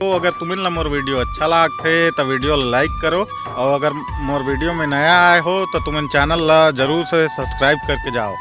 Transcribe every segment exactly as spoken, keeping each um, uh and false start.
तो अगर तुमन ला मोर वीडियो अच्छा लागथे त वीडियो ला लाइक करो, और अगर मोर वीडियो में नया आए हो तो तुमन चैनल ला जरूर से सब्सक्राइब करके जाओ।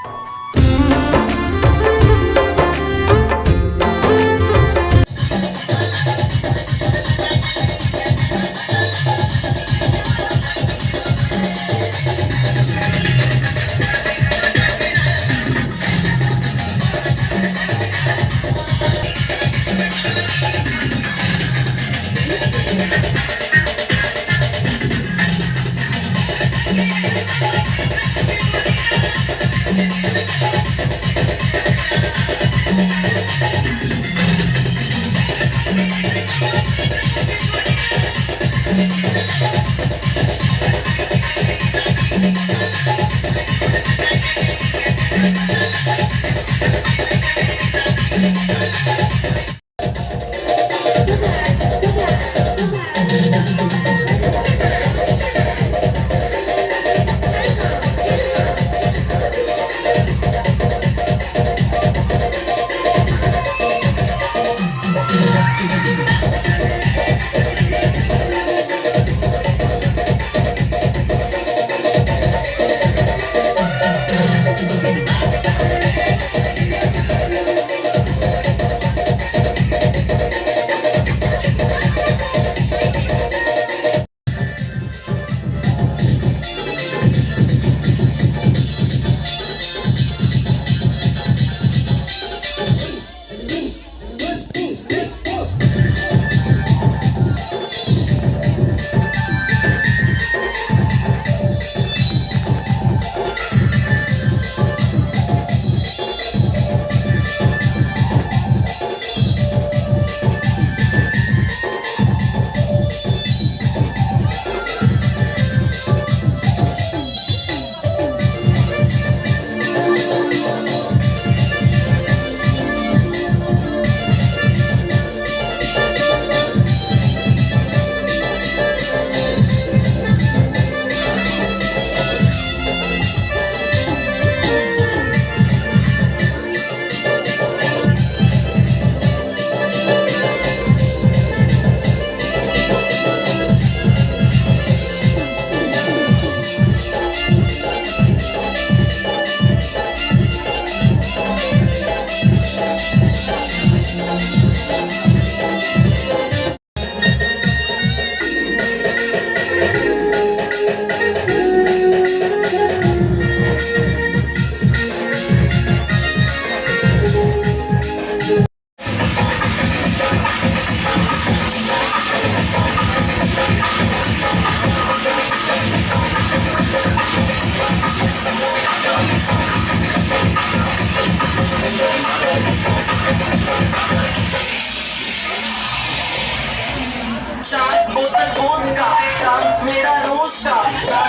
चार बोतल वोडका, काम मेरा रोज का।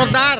जोरदार।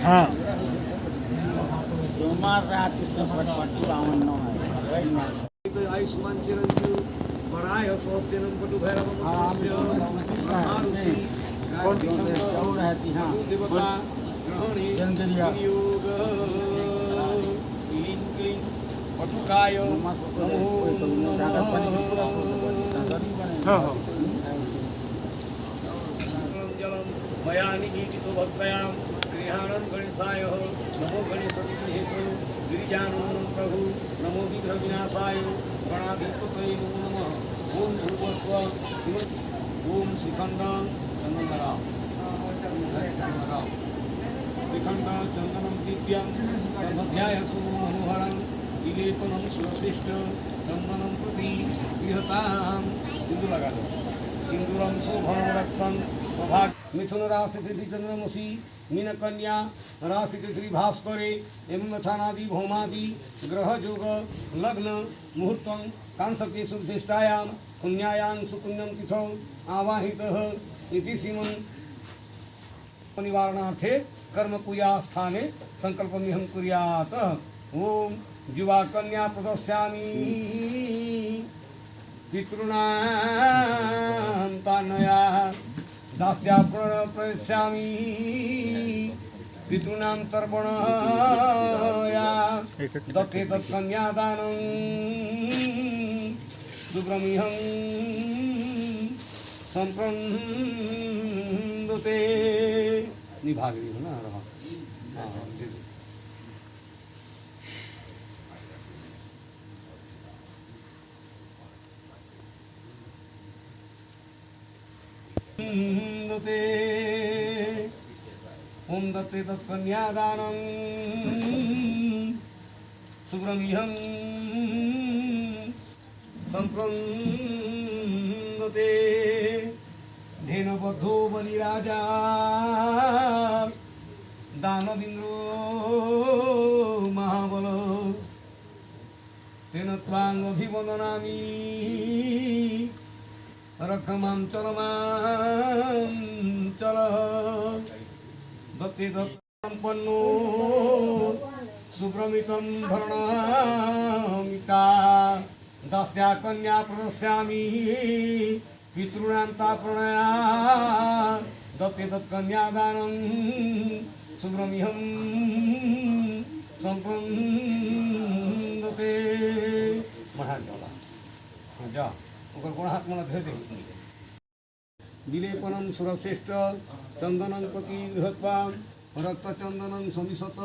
हाँ। सोमवार रात इसमें पटपटी बावन नौ है। आयुष्मान चिरंजीव वराह सहस्तेनं पटु भैरव मंत्रस्य ब्रह्मा ऋषि गायत्री छंद देवता ग्रहणे विनियोग। क्लीं क्लीं पटुकाय नमो नमः। हाँ, हाँ। जलं मया निवेदितो भक्त्या गृहाणं गणेशाय। नमो गणेश विघ्नेश गिरिजानंदनं प्रभु। नमो विघ्न विनाशाय गणाधिपतये नमो नमः। ओम भूर्भुवस्सुवः। ओम श्रीखंड चंदन लगाओ। श्रीखंड चंदनं दिव्यं तदध्याय सुमनोहरं विलेपनं सुरश्रेष्ठ चंदनं प्रति गृहतां। सिंदूर लगा दो। सिंदूरं शोभनं रक्तं सौभाग्य। मिथुन राशि तिथि चंद्रमसि मीन कन्या राशि तिथि भास्करे एवं रथानादि भौमादि ग्रह योग लग्न मुहूर्तं कांसके सुविशिष्टायां पुण्यायां सुपुण्यं तिथौ आवाहितः इति श्रीमन् निवारणार्थे कर्म पूजा स्थाने संकल्पमिहं कुर्यात्। ओम जुवा कन्या प्रदस्यामि पितृणां तान्नया दास्या प्रण प्रयस्यामि पितृणां तर्पणया दत्ते तत्कन्यादानं सुब्रह्मण्यं संप्रन्दते। निभाग रही हो ना, रहा। हाँ, हाँ, दे दो। दत्ते। ओम दत्ते तत्कन्यादानं सुब्रह्मण्यं संप्रन्दते। धेनवद्धो बलिराजा दानवेन्द्रो महाबल। तेन त्वां अभिवन्दनामि रक्ष मां चल मां चल। दत्ते दत्त सम्पन्नो सुभ्रमितं भरणमिता दास्या कन्या प्रदस्यामि पितृणां तार्पणया दत्ते तत्कन्यादानं सुब्रह्मण्यं संप्रन्दते। महाराज बाबा, हाँ, जा, ओकर गोड़ हाथ मन धोए दे। विलेपनं सुरश्रेष्ठ चंदनं प्रति गृहत्वा रक्तचंदनं समिशत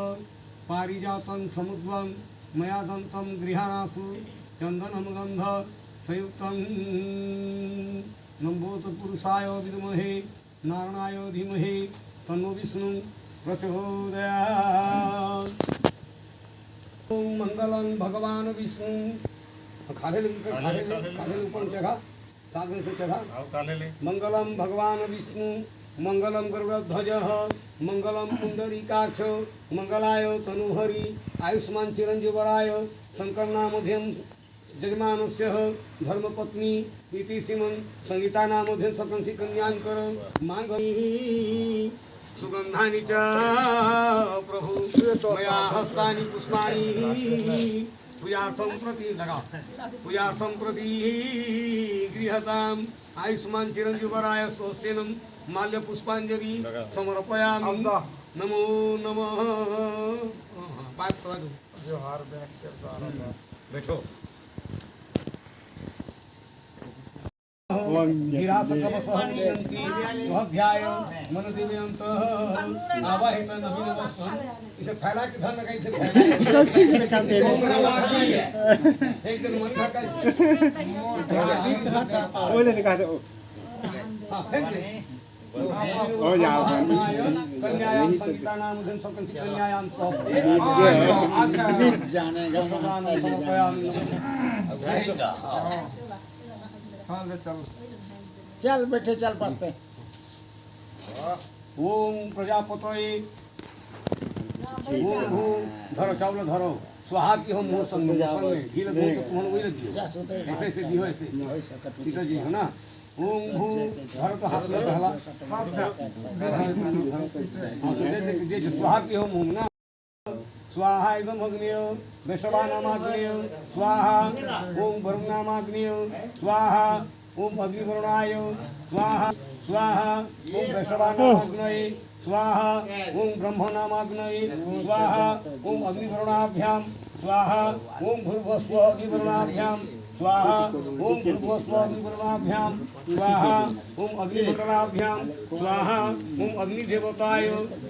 पारिजातं समुद्वं मया दन्तं गृहाणासु चन्दनं गन्ध संयुक्तं नम्बोत पुरुषाय विद्महे नारायणाय धीमहि तन्नो विष्णु प्रचोदयात्। ओम मंगलं भगवान विष्णु। खाले ले, खाले ले, खाले ले ऊपर चढ़ा, साथ में से चढ़ा। आओ, खाले ले। मंगलं भगवान विष्णु, मंगलं गरुड़ध्वज, मंगलं पुंडरीकाक्ष, मंगलाय तनुहरि, आयुष्मान चिरंजीवराय, शंकर नामधेयं यजमानस्य धर्मपत्नी इति श्रीमन संहिता नामधेयं सकंसी कन्यां करो मांगली। सुगंधानि च प्रभु मया हस्तानि पुष्पाणि पूजार्थं प्रति लगा, पूजार्थं प्रति गृहताम। आयुष्मान चिरंजीवराय स्वस्तेनं माल्य पुष्पांजलि समर्पयामि। नमो नमः। हाँ, हाँ, बात समझ। जोहार बैंक के द्वारा। बैठो। गिरासकवसहनीयन्ति स्वाध्याय मनोदीपयन्तः आवाहितमभिनवस्वम्। इसे फैला के धन लगाई, इसे फैला के। एक दिन मन का कर। बोले दिखा दे। हाँ, फेंक दे। हो जाओ, हाँ। कन्यायां संहिता नाम उधन सब कंची कन्यायां सब। ठीक है। जाने का। हाँ, ले चल। चल बेटे, चल पढ़ते। ओम प्रजापतये, ओम भू, धरो, चावल धरो। स्वाहा की हो मुंह संग, मुंह संग में। घी लगो तो तुम वही लग गयो। ऐसे, ऐसे घी हो, ऐसे, ऐसे। सीता जी हो ना। ओम भू, धरो तो हाथ में पहला। हाँ, तो दे, दे, दे, स्वाहा की हो मुंह ना। स्वाहा इदम अग्नियो, वैश्रवानामाग्नियो स्वाहा, ओम वरुणामाग्नियो स्वाहा, ओम अग्निवरुणाय स्वाहा, स्वाहा, ओम वैश्रवानामाग्नये स्वाहा, ओम ब्रह्मणामाग्नये स्वाहा, ओम अग्निवरुणाभ्याम स्वाहा, ओम भूर्भुवस्व अग्निवरुणाभ्याम स्वाहा, ओम भूर्भुवस्व अग्निवरुणाभ्याम स्वाहा, ओम अग्निमंडलाभ्याम स्वाहा, ओम अग्निदेवताय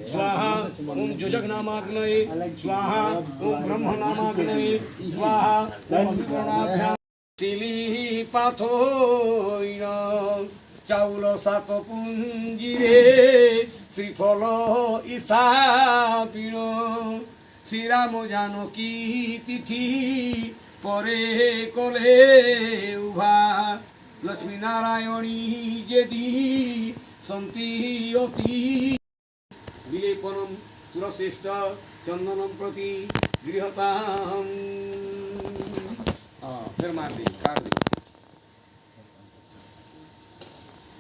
स्वाहा, ओम जोजगनामाग्नये स्वाहा, ओम ब्रह्मनामाग्नये स्वाहा, ओम अग्निवरुणाभ्याम। सिली पाथोइन चाउल सात पुंजिरे श्रीफल स्थापिन। श्रीराम जानकी तिथि परे कले उभा। लक्ष्मी नारायणी जेदी सन्ति अति। विलेपनम सुरश्रेष्ठ चंदनम प्रति गृहताम। हाँ, फिर मार दे, काट दे।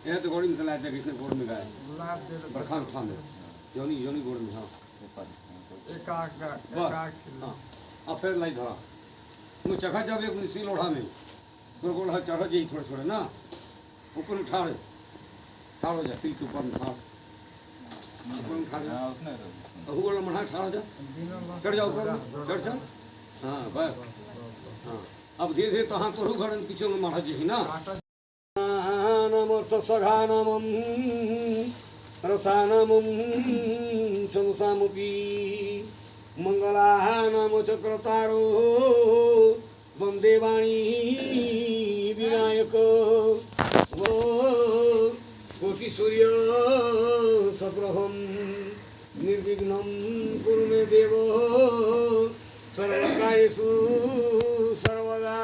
ये तो गोड़ी में चला जाता, किसने गोड़ में गाय? बरखा उठा में। योनी, योनी गोड़ में, हाँ। एक आग का, एक बस। आग के लिए। हाँ। अब फिर लाई धरा। मैं चखा जब एक मिसी लोढ़ा में। तोर गोड़ हाथ चढ़ जाई थोड़े थोड़े ना। ऊपर में ठाड़। ठाड़ हो जा, सिल के ऊपर में ठाड़। ऊपर में ठाड़ जा। हाँ, उसने तो। अहू गोड़ मढ़ा ठाड़ हो जा। चढ़ जा ऊपर में, चढ़, चढ़। हाँ, बस। हाँ। अब धीरे धीरे तहाँ तोरू घर पीछे में मढ़ा जी ना। नामर्थ सघा नामम रसा नामम चंदसामपि मंगला नाम चक्रतारो वन्दे वाणी विनायक। वो कोटि सूर्य सप्रभम निर्विघ्नं कुरु मे देव सर्वकार्येषु सर्वदा।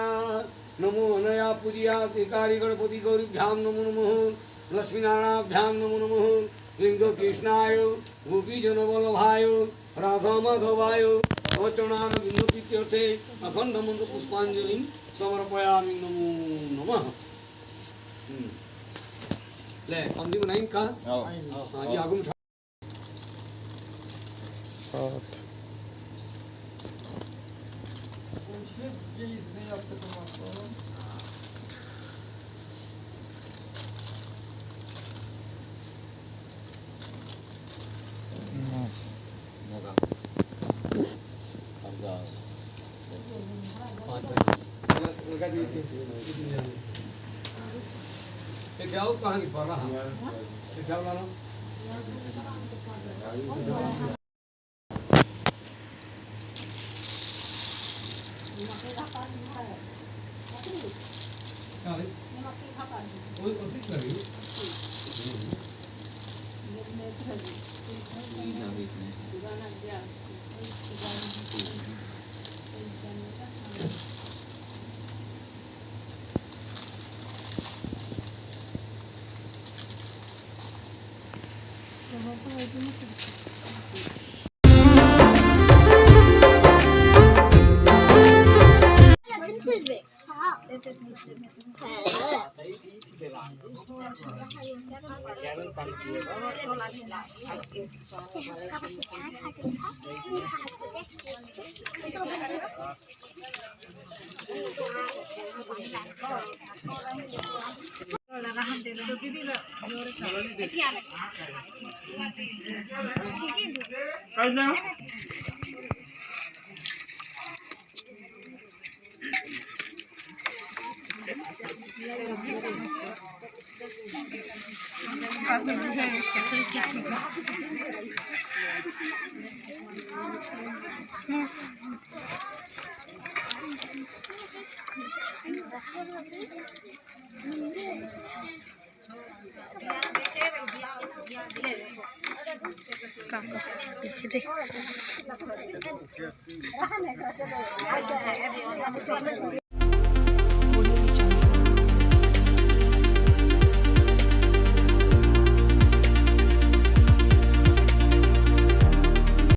नमो अनया पूजया अधिकारी गणपति गौरीभ्याम नमो नमः। लक्ष्मीनारायणाभ्याम नमो नमः। श्रीकृष्णाय गोपीजनवल्लभाय राधा माधवाय अचरणानविन्दप्रीत्यर्थे अखण्डमन्त्रपुष्पाञ्जलिं समर्पयामि। नमो नमः। हम्म। ले, समझी बनाइन का? आओ। हाँ, ये आगू में काका, ये दे।